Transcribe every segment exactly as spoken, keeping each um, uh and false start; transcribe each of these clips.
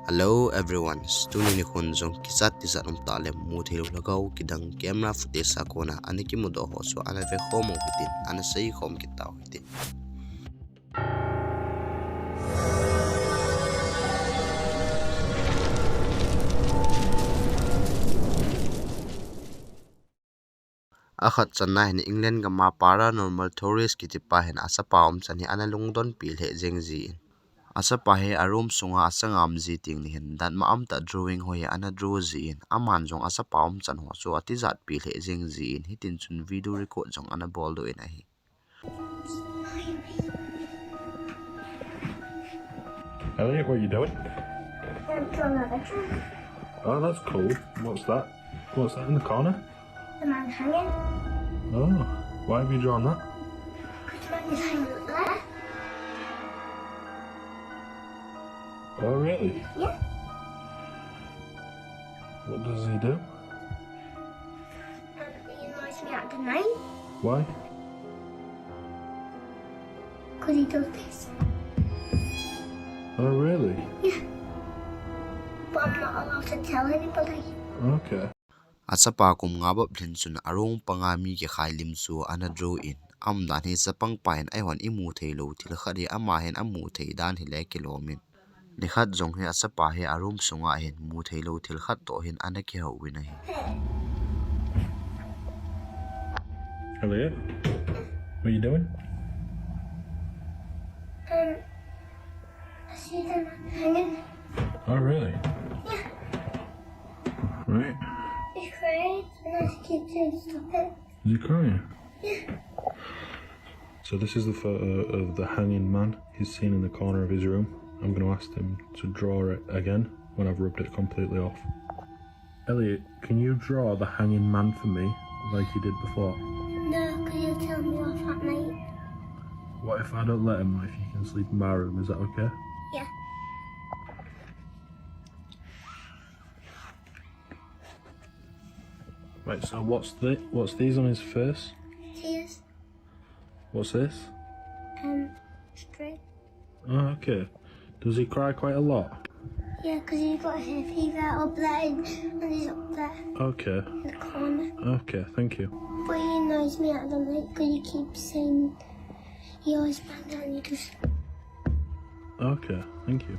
Hello everyone, tuni nikhon jong kichat tijat umtah le mutheilou lhagao kidang camera footage a kona ana kimudoh ho chu ana vekhom u hitin, ana seikhom kit tau hitin. Akhat channa hin England gam a paranormal tourist kitipa hin achapa umchan hi ana lungdonpi lheh jeng jin. Achapa hi a room sunga achangam ji teng le hin datmo umtah drawing ho hi ana draw jin. Aman jong achapa umchan ho chu atijatpi lheh jeng jin. Hitin chun video record jong ana boldoh in ahi. Elliot, what are you doing? I'm drawing a picture. Oh, that's cool. What's that? What's that in the corner? The man hanging. Oh, why have you drawn that? 'Cause the man is hanging up there. Oh, really? Yeah. What does he do? Um, he annoys me at the night. Why? 'Cause he does this. Oh, really? Yeah. But I'm not allowed to tell anybody. Okay. Achapa kum nga bep lhin chun a room panga mi kikhai lim chu ana draw in. Aumdan hi chapangpa hin eihon imu theilou thil khat hi ama hin amu thei dan hile kilom in. Nikhat jong hi achapa hi a room sunga hin mutheilou thil khat toh hin ana kihou in ahi. Elliot, what are you doing? Um, I see them hanging. Oh, really? Yeah. Right. He cried, and I keep saying, "Stop it." Is he crying? Yeah. So this is the photo of the hanging man he's seen in the corner of his room. I'm gonna ask him to draw it again when I've rubbed it completely off. Elliot, can you draw the hanging man for me like you did before? No, 'cause you'll tell me off at night. What if I don't let him? What if you can sleep in my room? Is that okay? Yeah. Right, so what's the, what's these on his face? Tears. What's this? Um, straight. Oh, okay. Does he cry quite a lot? Yeah, 'cause he's got hay fever up there and, and he's up there. Okay. In the corner. Okay, thank you. But he annoys me at the night 'cause he keeps saying he always bangs on you just. Okay, thank you.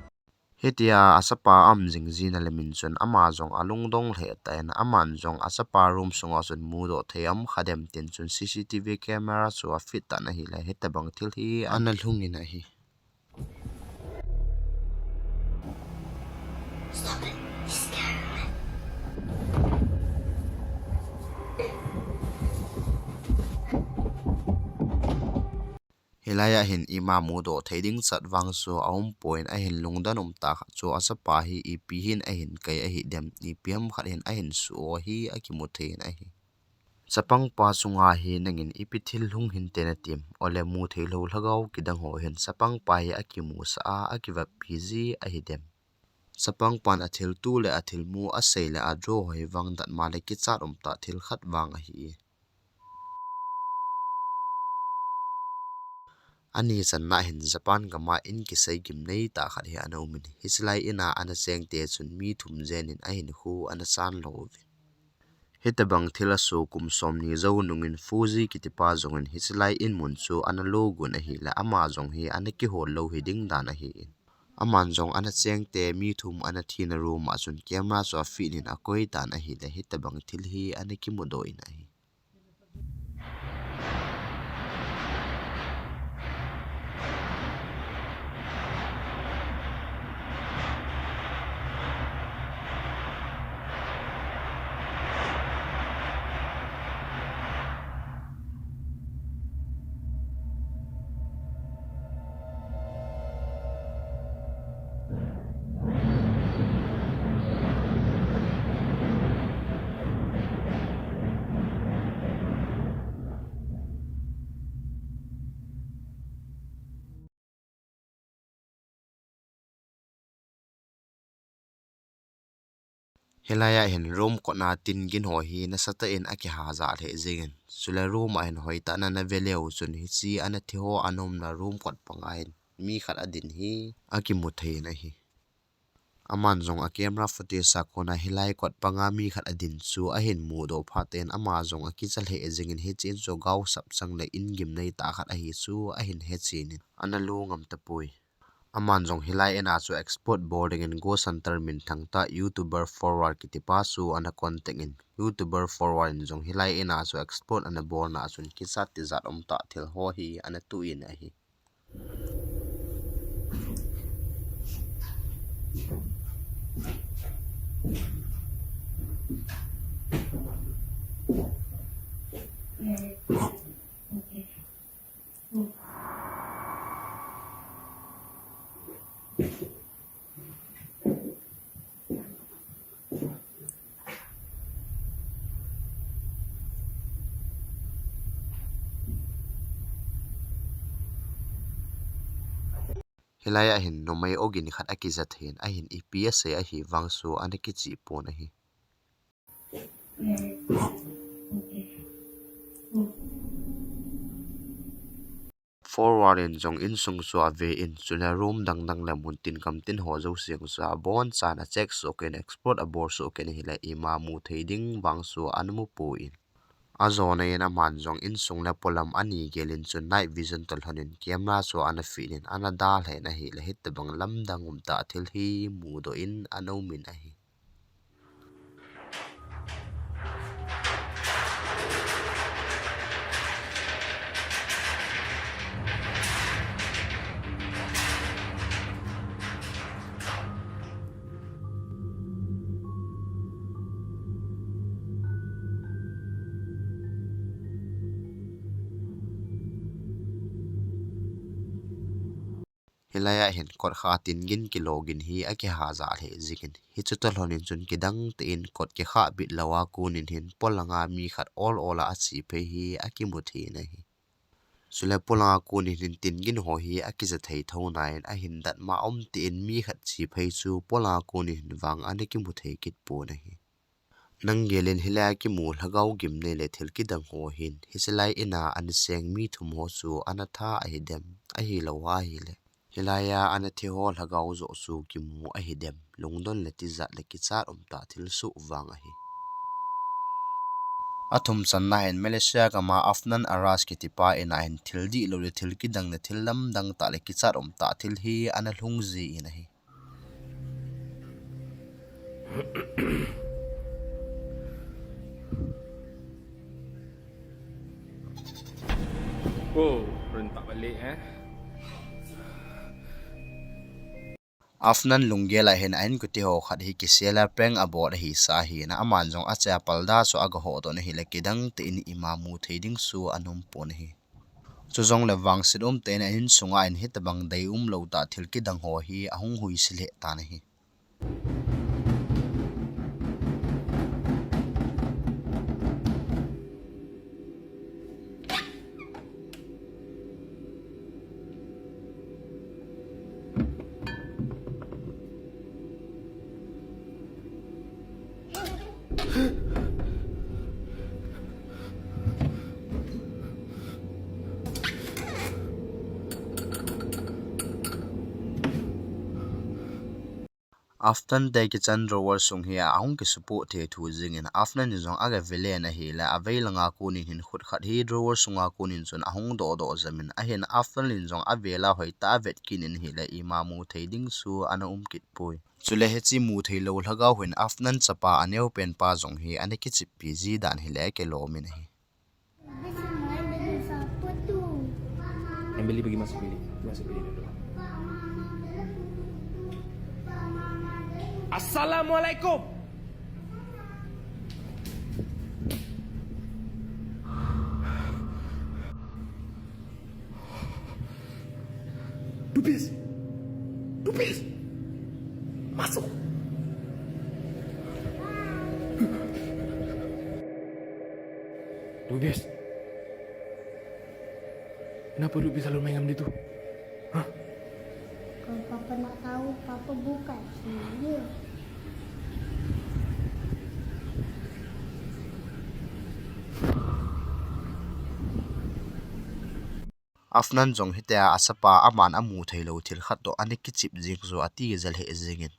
Hitia achapa aum jing jin ahile min chun ama jong alungdong lheh tan, aman jong achapa room sunga chun mudoh thei aum kha dem tin chun C C T V camera chu afit tan ahile hitabang thil hi ana lhung in ahi. Stop it. He's scaring me. Hilai a hin ima mudoh thei ding chat vang chu aumpoi, ahin lungdon umtah khat chu achapa hi ipi hin ahin kai ahi dem, ipi ham khat hin ahin suh u hi akimu thei in ahi. Chapangpa chunga hi nangin ipi thil lhung hinte natim, ole mutheilou lhagao kidang ho hin chapangpa hi akimusah a, akivappi ji ahi dem. Chapangpan athilto le athilmu asei le adraw ho hi vang datmo le kichat umtah thil khat vang ahi. Ani channa hin Japan gam a in kisei gimnei tah khat hi ana um in, hiche lai in a ana cheng te chun mi thum jen in ahinkho ana chan lou uvin. Hitabang thil asoh kum somni jou nungin Fuji kitipa jongin hiche lai in mun chu ana lo gon ahile ama jong hi ana kihol lou hi ding dan ahin. Aman jong ana cheng te mi thum ana thina room a chun camera chu afit in akoi tan ahile hitabang thil hi ana kimudoh in ahi. Hilai a hin room kotna tin gin ho hi nasatah in akihajah lheh jengin. Chule room a hin hoitah in ana ve leu chun hiche ana thi ho ana umna room kot panga hin mi khat adin hi akimu thei in ahi. Aman jong a camera footage a kona hilai kot panga mi khat adin chu ahin mudoh phat in ama jong akichat lheh jingin hiche in chu gaosap chang le in gimnei tah khat ahi chu ahin hechen in ana lungam tapoi. Aman jong hilai in a chu explore bol dingin ghost hunter minthang tah YouTuber Forward kitipa chu ana contact in, YouTuber Forward in jong hilai in a chu explore ana bolna a chun kichat tijat umtah thil ho hi ana tuh in ahi. Hilai a hin numei ogin khat akija thei in, ahin ipi asei ahi vang chu ana kichih pon ahi. Forward in jong insung chu ave in, chule room dang dang le mun tin gam tin ho jouse chu abonchan a check soh kei in, explore abol soh kei in ahile ima mu thei ding vang chu ana mu pon. Ajona in aman jong insung le polam ani gel in chun night vision toh lhon in camera chu ana fit in ana dalha in ahile hitobang lamdang umtah thil hi mudoh in ana um in ahi. Hilai a hin kot khat tin gin kilo gin hi akiha ja lheh jingin. Hichu toh lhon in chun kidang tah in kot kikha bit lou a kon in hin polanga mi khat ol ol a ache phei hi akimu thei in ahi. Chule polanga kon in hin tin gin ho hi akija thei tho nan ahin datmo um tah in mi khat che phei chu polanga kon in hin vang ana kimu thei kit pon ahi. Nang gel in hilai a kimu lhagao gimnei le thil kidang ho hin, hiche lai in a ana cheng mi thum ho chu ana tha ahi dem, ahilou ahile hilai a ana thi ho lhagao joh chu kimu ahi dem, lungdon le tijat le kichat umtah thil soh vang ahi. Athum channa hin Malaysia gam a Afnan Aras kitipa in a hin thil dihlou le thil kidang le thil lamdang tah le kichat umtah thil hi ana lhung ji in ahi. Oh, rentak balik, eh. Afnan lunggel a hin a inkote ho khat hi kisel a prank abol ahi sa ahin, aman jong ache a palda chu aga hodoh in ahile kidang tah in ima mu thei ding chu ana um pon ahi. Chujongle vangset um tah in a insunga hin hitobang deium lou tah thil kidang ho hi ahung huise lheh tan ahi. Afnan te kitchen drawer sung hi ahung kisupoh thei thu jingin Afnan in jong aga vele in ahile, avei langa kon in hin khut khat hi drawer sunga kon in chun ahung dohdoh jam in ahin Afnan in jong avel a hoitah a avet kit in ahile ima mu thei ding chu ana um kit poi. Chule hiche mu theilou lhagao hin Afnan chapa aneopen pa jong hi ana kicheppi ji dan hile kilom in ahi. Yang beli pergi masuk bilik. Masuk bilik dulu. Assalamualaikum. Dubis. Dubis. Masuk. Dubis. Kenapa Dubis selalu main dengan dia tu? Hah? Kalau Papa nak tahu, Papa buka sendiri. Afnan jong hitia achapa aman amu theilou thil khat toh ana kichep jing chu ati jel hih jingin.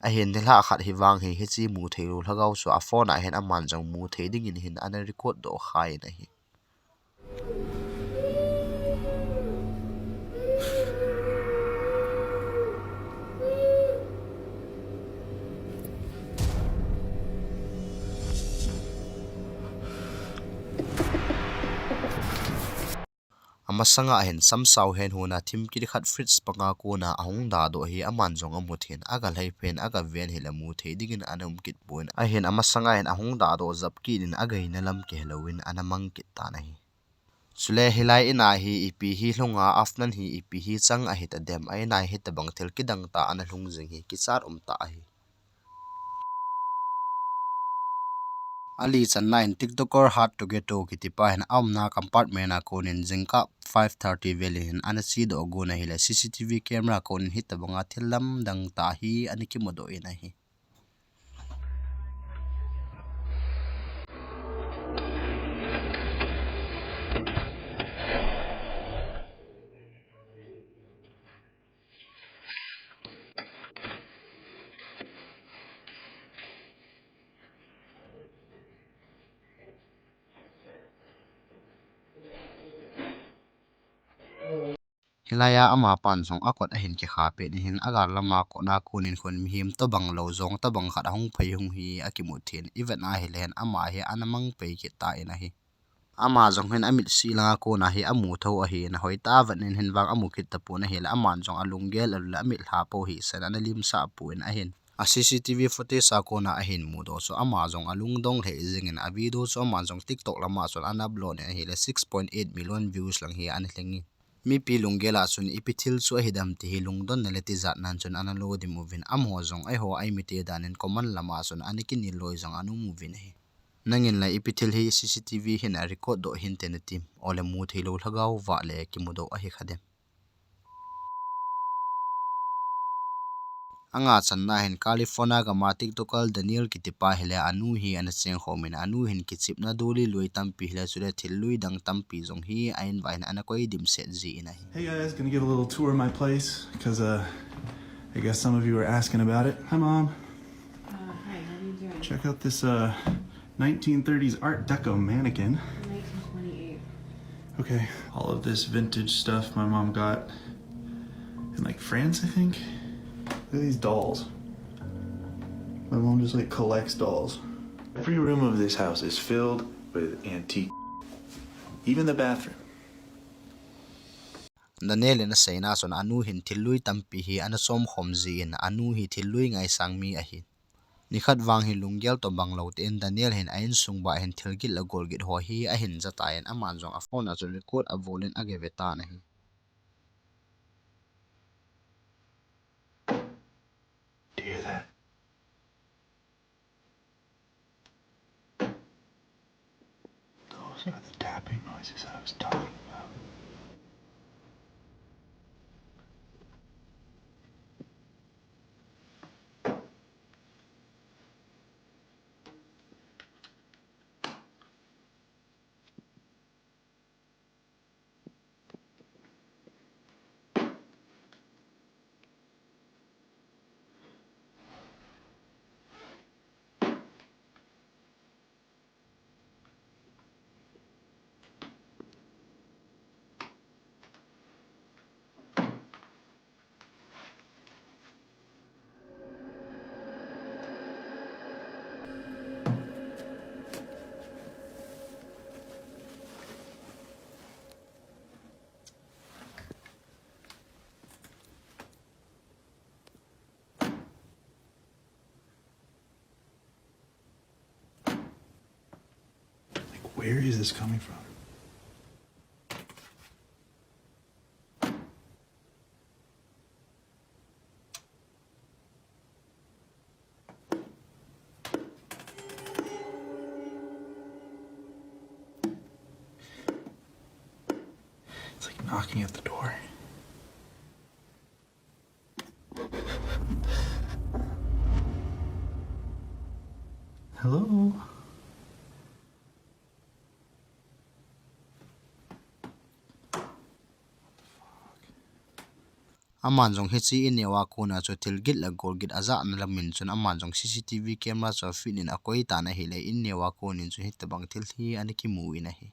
Ahin nilhah khat hi vang hi hiche mutheilou lhagao chu a phone a hin aman jong muthei dingin hin ana record doh khan ahi. Amasanga hin samsau hen huna thim kiti khat fridge panga kona ahung dahdoh hi aman jong amu thei in, aga lhai phen, aga ven hile muthei dingin ana um kit pon. Ahin amasanga hin ahung dahdoh jap kit in againa lam kihelouvin ana mang kit tan ahi. Chule hilai in a hi ipi hi lhunga, afnan hi ipi hi chang ahi tadem, a in a hi tabang thil kidang tah ana lhung jing hi kichat um tah ahi. Ali channa in TikToker Hard to Get To kitipa hin aumna compartment a konin jingkah five thirty vel in ana chedoh gon ahile C C T V camera konin hitabanga thil lamdang tah hi ana kimudoh in ahi. Hilai a amapan jong akot ahin kikha pet in hin agal lama kona konin khun mihem tobang lou jong tobang khat ahung phei hung hi akimu thei in, ivet na hile hin ama hi ana mang pei kit tan ahi. Ama jong hin amitsi langa kona hi amu tho ahin, hoitah vet in hin vang amu kit tapon ahile, aman jong alunggel alou le amitlha pou hi sen ana limsah pon ahin. A C C T V footage a kona ahin mudoh chu ama jong alungdong lheh jingin, a video chu aman jong TikTok lama chun ana upload in ahile six point eight million views lang hi ana lhing in. Mipi lunggel a chun ipi thil chu ahidem ti hi lungdonna le tijatnan chun ana lodim uvin, amaho jong eiho a imite danin comment lama chun ana kinel loi jong ana um uvin ahi. Nangin la ipi thil hi C C T V hin a record doh hinte natim, ole mutheilou lhagao vah le kimudoh ahi kha dem. Anga channa hin California gama TikToker Daniel kitipa hile anu hi ana chengkhom in, anu hin kichepna doli lui tampi hile chule thil lui dang tampi jong hi a in vah hin ana koi dimset jin ahi. Hey guys, gonna give a little tour of my place, 'cause, uh, I guess some of you are asking about it. Hi, Mom. Uh, hi, what are you doing? Check out this, uh, nineteen thirties Art Deco mannequin. Nineteen twenty-eight. Okay, all of this vintage stuff my mom got in, like, France, I think. Look at these dolls. My mom just, like, collects dolls. Every room of this house is filled with antique. Even the bathroom. Daniel in aseina chun anu hin thil lui tampi hi ana chomkhom jin, anu hi thil lui ngaisang mi ahi. Nikhat vang hi lunggel tobang lou tein Daniel hin a insung bah hin thil gin le gol gin ho hi ahin ja tan, aman jong a phone a chun record abol in agave tan ahi. Do you hear that? Those are the tapping noises I was talking about. Like, where is this coming from? It's like knocking at the door. Hello? Aman jong hiche in neo a kona chu thil git le gol git ajahna lamin chun aman jong C C T V camera chu afit in akoi tan ahile, in neo a konin chu hitabang thil hi ana kimu in ahi.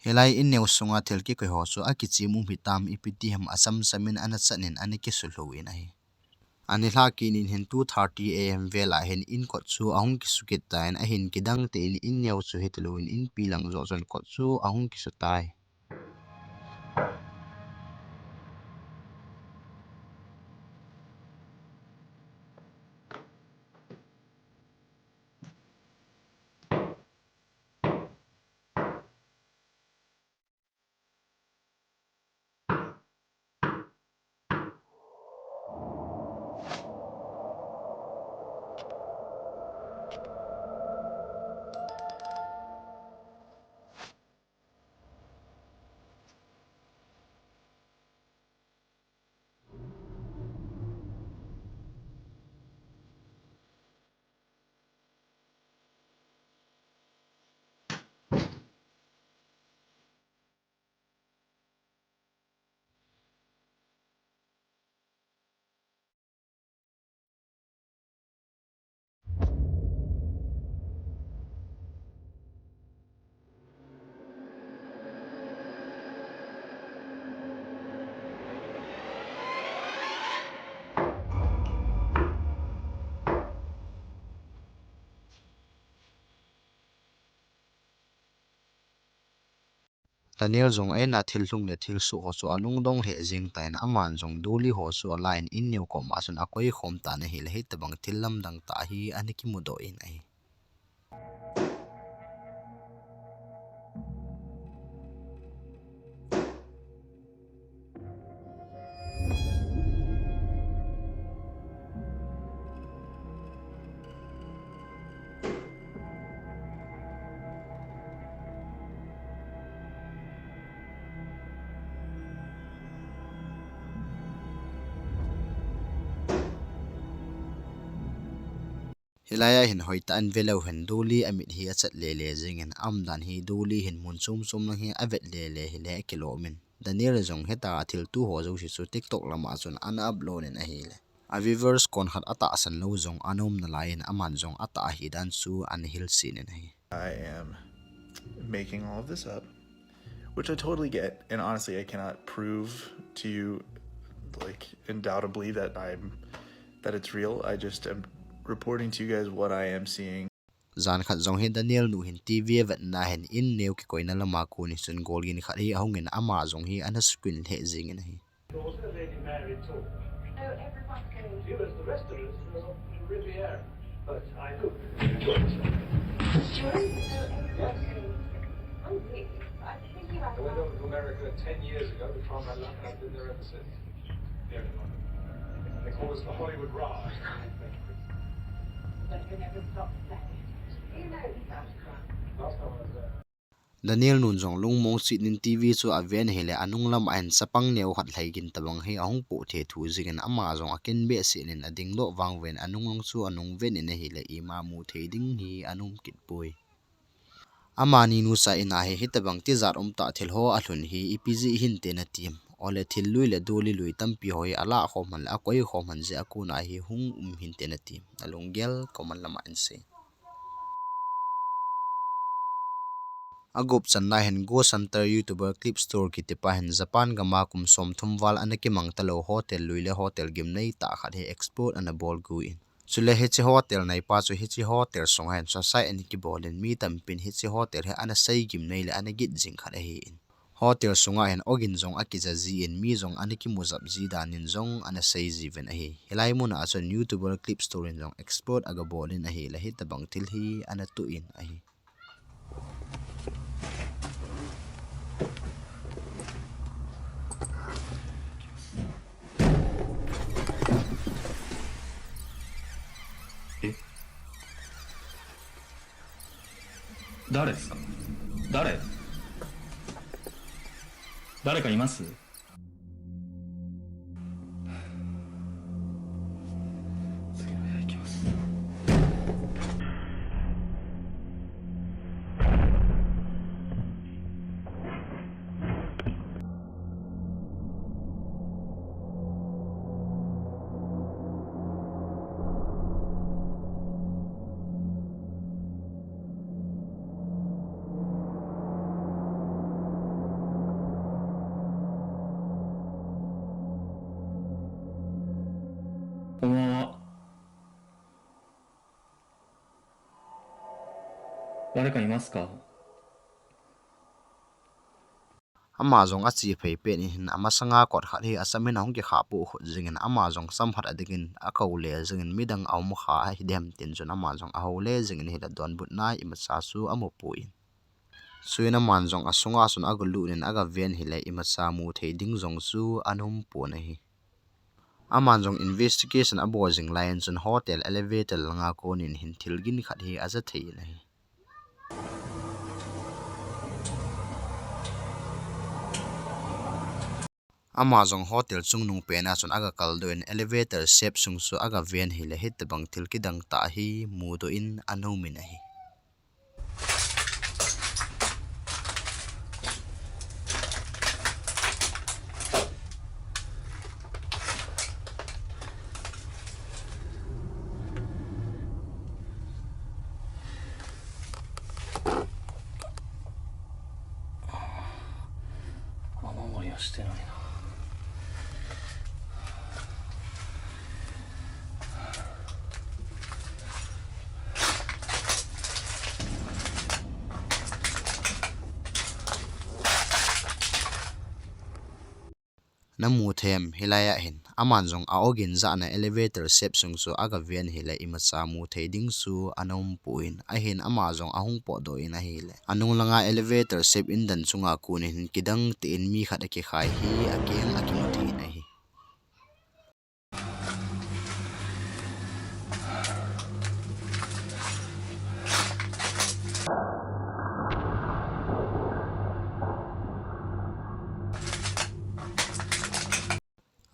Hilai in neo sunga thil kikoi ho chu akichem um hitam, ipi ti ham asam samin ana chan in ana kisulhu in ahi. Ani lha kinin hin two thirty A M vel a hin in kot chu ahung kisu kit tan, ahin kidang tah in in neo chu hiti louvin inpi lang joh chun kot chu ahung kisu tai. Daniel jong a in a thil lhung le thil soh ho chu alungdong lheh jeng tan, aman jong Dolly ho chu alan in neo koma chun akoi khom tan ahile, hitabang thil lamdang tah hi ana kimudoh in ahi. Hilai a hin hoitah in veleu hen, Dolly amit hi achat lele jengin, aumdan hi Dolly hin mun chom chom lang hi avet lele hile akilom in. Daniel jong heta a thilto ho jouse chu TikTok lama chun ana upload in ahile, a viewers kon khat atahsan lou jong ana um nalai in, aman jong atah ahi dan chu ana hilchen in ahi. I am making all of this up, which I totally get, and honestly, I cannot prove to you, like, undoubtedly that I'm, that it's real. I just am reporting to you guys what I am seeing. Jan khat jong hi Daniel nu hin T V avetna hin in neo kikoina lama kon hi chun golgin khat hi ahungin ama jong hi ana sukhin lheh jengin ahi. There was a lady married too. So everyone's going. You as the rest of us are off to the Riviera. But I hope you enjoy yourself. Sure. So everyone's going. I'm really, I'm thinking about. I went over to America ten years ago to try my luck, and I've been there ever since. Nearly. They call us the Hollywood Raj. But you never stop playing. You know that. Last time I was there. Daniel nun jong lungmong cheh in T V chu aven ahile, anung lam a hin chapang neo khat lheigin tabang hi ahung poh thei thu jingin, ama jong akin behseh in ading doh vangvangin anung lang chu anung ven in ahile, ima mu thei ding hi ana um kit poi. Amani nucha in a hi hitabang tijat umtah thil ho alhun hi ipi jeh hinte natim? Ole thil lui le Dolly lui tampi ho hi alah khom hen le akoi khom hen jeh a kona hi hung um hinte natim? Nalunggel comment lama hin sei. Agup channa hin Ghost Hunter YouTuber Clip Store kitipa hin Japan gama kum somthum val ana kimang talou hotel lui le hotel gimnei tah khat hi explore ana bol gu in. Chule hiche hotel neipa chu hiche hotel sunga hin suicide ana kibol in, mi tampin hiche hotel hi ana sei gimnei le ana git jing khat ahi in. Hotel sunga hin ogin jong akija ji in, mi jong ana kimu jap ji dan in jong ana sei jiuvin ahi. Hilai muna chun YouTuber Clip Store in jong explore aga bol in ahile, hitabang thil hi ana toh in ahi. Dare? Dare? 誰かいます？次の部屋行きます。 こんばんは。誰かいますか？ Ama jong ache phei pet in hin amasanga kot khat hi achamin ahung kikhah pukhut jingin ama jong sam khat adingin akou le jingin midang aum kha hidem tin chun ama jong ahou le jingin hile donbutna imacha chu amu poi. Chuin aman jong asunga chun agalut in agaven hile imacha mu thei ding jong chu ana um pon ahi. Aman jong investigation abol jing laiyin chun hotel elevator langa konin hin thil gin khat hi aja thei in ahi. Ama jong hotel chungnung pena chun agakal doh in elevator shaft sung chu agaven hile hitabang thil kidang tah hi mudoh in ana um in ahi. Namu thei em, hilai a hin, aman jong a ogin jahna elevator shaft sung chu agaven hile imacha mu thei ding chu ana um pon, ahin ama jong ahung potdoh in ahile. Anung langa elevator shaft indan chunga konin hin kidang tah in mi khat akikhai hi akeng akimu thei in ahi.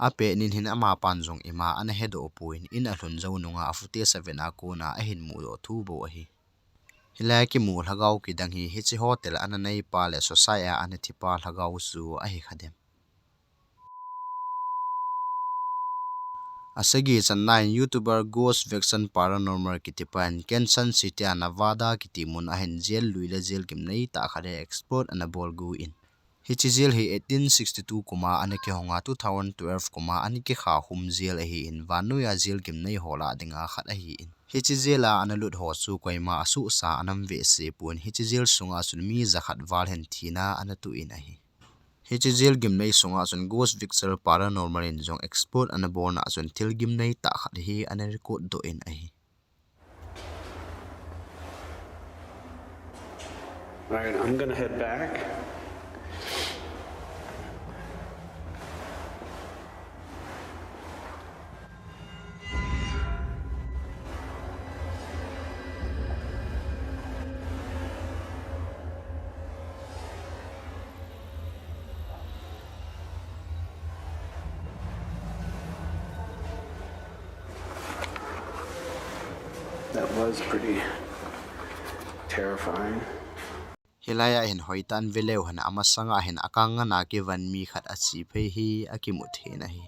Apet nin hin amapan jong ima ana hedoh pon, in alhun jou nunga a footage avet a kona ahin mudoh thu bou ahi. Hilai a kimu lhagao kidang hi, hiche hotel ana neipa le suicide a ana thipa lhagao chu ahi kha dem. Asagi channa in YouTuber Ghost Vexen Paranormal kitipa in Kansas City a Nevada kiti mun a hin jail lui le jail gimnei tah khat hi explore ana bol gu in. Hiche jail hi eighteen sixty-two kum a ana kihong a, two thousand twelve kum a ana kikha khum jail ahin, vannoiya jail gimnei ho lah dinga khat ahin. Hiche jail a ana lut ho chu koima asuhsa ana um behseh pon, hiche jail sunga chun mi jakhat val hin thina ana toh in ahi. Hiche jail gimnei sunga chun Ghost Vexen Paranormal in jong explore ana bolna chun thil gimnei tah khat hi ana record doh in ahi. All right, I'm gonna head back. That was pretty terrifying. Hilai a hin hoitah in veleu hen, amasanga hin akang ngana kivon mi khat ache phei hi akimu thei in ahi.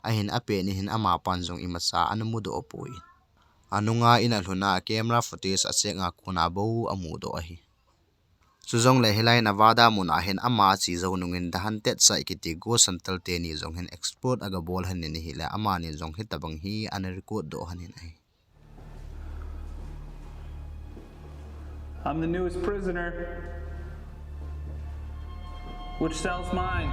Ahin apet nin hin amapan jong imacha ana mudoh poi. Anunga in alhun a camera footage acheck a kona bou amudoh ahi. Chujongle hilai Nevada mun a hin ama ache jou nungin The Haunted Site kiti ghost hunter teni jong hin explore agabol lhonin ahile, amani jong hitabang hi ana record doh lhonin ahi. I'm the newest prisoner. Which cell's mine?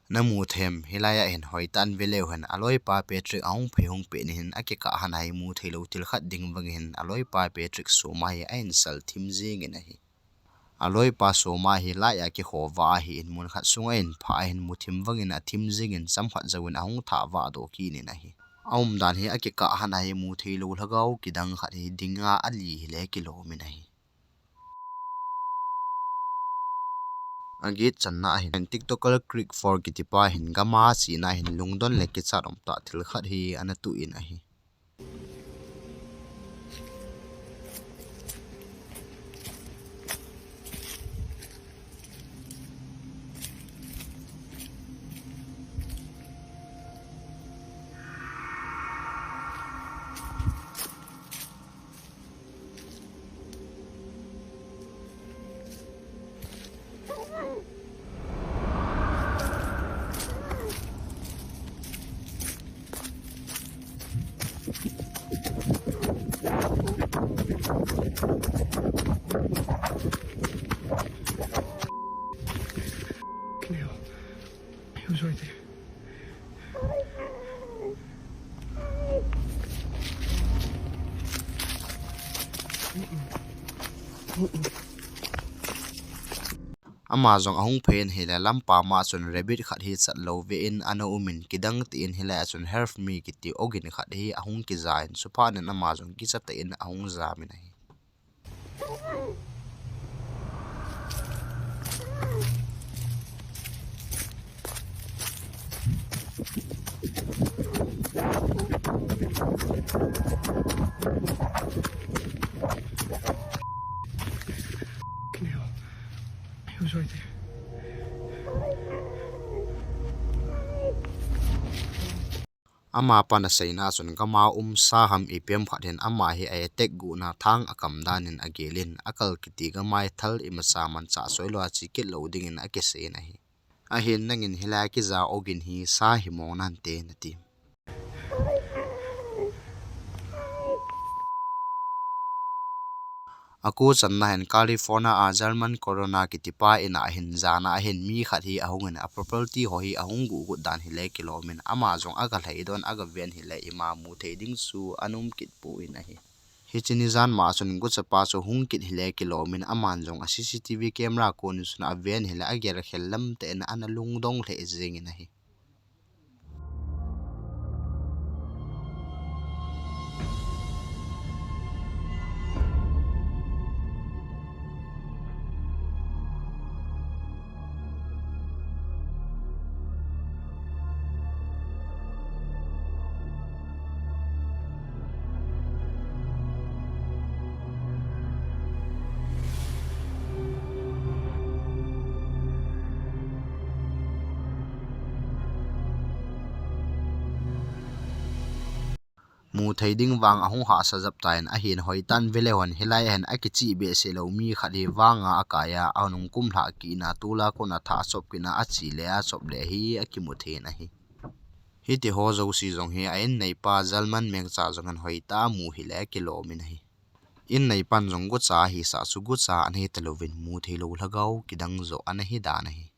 Namu thei em, hilai a hin hoitah in veleu hen, aloipa Patrick ahung phei hung pet nin hin akikah lhon a hi mu theilou thil khat ding vang hin aloipa Patrick soma hi a insal thim jingin ahi. Aloipa soma hi light a kikhovah ahin, mun khat sunga ahin phah ahin, muthim vangin athim jingin chomkhat jouvin ahung thah vah doh kit in ahi. Aumdan hi akikah lhon a hi mu theilou lhagao kidang khat hi dinga ali hile kilom in ahi. Aget channa ahin TikToker Creek Four kitipa hin gam a chena hin lungdon le kichat umtah thil khat hi ana toh in ahi. Camille, he was right there. Ama jong ahung phen hile lampa ma chun rabbit khat hi chatlou ve in ana um in kidang tah in hile a chun Help Me kiti ogin khat hi ahung kija in chuphat in ama jong kicha tah in ahung jam in ahi. Camille, he was right there. Ama pan aseina chun gam a um sa ham ipi ham khat hin ama hi a attack guhna thang akam dan in agel in, akal kiti gam a hi thal imacha manchah soi lou a che kit lou ding in akisei in ahi. Ahin nangin hilai a kija ogin hi sa hi mong nante nati. Ako channa hin California a German Corona kitipa in a hin jan a hin mi khat hi ahung in a property ho hi ahung guhgut dan hile kilom in ama jong aga lhai don aga ven hile ima mu thei ding chu ana um kit poi in ahi. Hiche ni jan ma chun guchapa chu hung kit hile kilom in aman jong a C C T V camera kon in chun aven hile agel khel lam tah in ana lungdong lheh jeng in ahi. Mu thei ding vang ahung hahsa jap tan ahin hoitan veleu hen hilai a hin akichih behseh lou mi khat hi vang a akai a, anung kumlhah kit in a tol a kon a thah achop kit in a achi le achop le hi akimu thei in ahi. Hiti ho jouse jong hi a in neipa German mengcha jong hin hoitah a mu hile kilom in ahi. In neipan jong gucha ahisah chu gucha ana hi talouvin mu thei lou lhagao kidang joh ana hi dan ahi.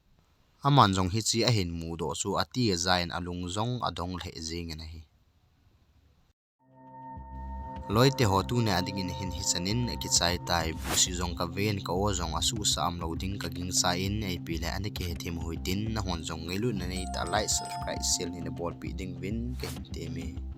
Aman jong hiche ahin mudoh chu ati aja in alung jong adong lheh jeng in ahi. Loite ho, tuni a dingin hin hichan in akichai tai. Busi jong kaven, ka-o jong asuhsah umlou ding kagingcha in, ipi le ana kihethem u hitin, nahon jong ngailutna neitah a like, subscribe, share neina bolpeh ding uvin kahin temme.